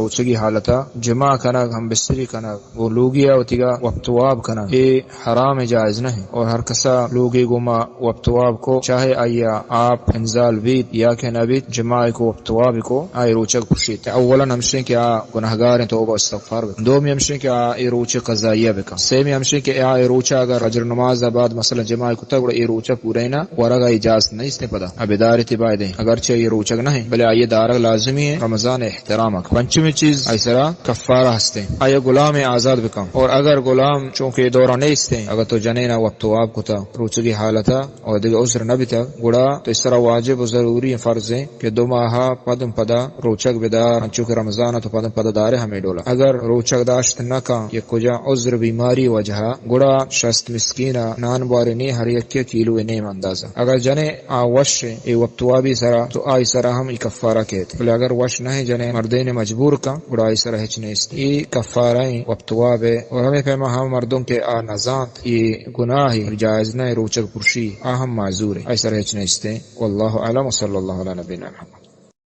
روچگی حالتا جماع کنگ، ہم بستری کنگ، گوں لوگیا وتیگا وپت واب کنگ، اے حرام، جائز نہ انت۔ اور ہر کسا لوگی گوما وپت واب کو، چاہے آئیا آپ انزال بیت یا کہ نہ بیت، جماع کو، وپت واب کو، آئی روچگ پرشیت۔ اولاً ہمشیں کہ آ گناہگار انت، توبہ استغفار بکن۔ دومی ہمشیں کہ آ اے روچ قضائیہ بکن۔ سیمی ہمشیں کہ آ اے روچ اگر فجر نماز بعد مثلاً جماع کتا، گڑا اے روچ پورا نہ ورگ اجازت نیست پدا۔ آ بدارتی باید انت۔ اگرچہ اے روچگ نہ انت، بلے آئی دارگ لازمی انت، رمضان احترام ء۔ پنچمی چیز، آئی سرا کفارہ ہستیں، آئی غلام آزاد بکن۔ اور اگر غلام چونکہ اے دورا نیستیں، اگر تو جنینا وپت واب کتا روچگی حالتا اور دگہ عذر نہ بیتا، گڑا تو اس سرا واجب و ضروری فرض ہیں کہ دو ماہ پدم پدا روچگ بدار، انچو کہ رمضان تو پدم پدا دارے ہمیں ڈولا۔ اگر روچگ داشت نہ کن یا کجا عذر بیماری وجہا، گڑا شست مسکین نان بارے نی، ہر یکی کیلو نیم اندازہ۔ اگر جنے آ وش اے وپت وابی سرا، تو آئی سرا ہم ای کفارہ کیت۔ بلے اگر وش نہ جنے مردین مجبور کن، گڑا آئی سرا ہچ نیست۔ ای کفارہ ایں وپت واب اے۔ اور ہمیں پیما ہم مردم کہ آ نزانت ای گناہ اے، جائز نہ اے، روچگ پرشی، آ ہم معذور اے، آئی سرا ہچ نیست۔ واللہ اعلم وصلی اللہ علی نبینا محمد۔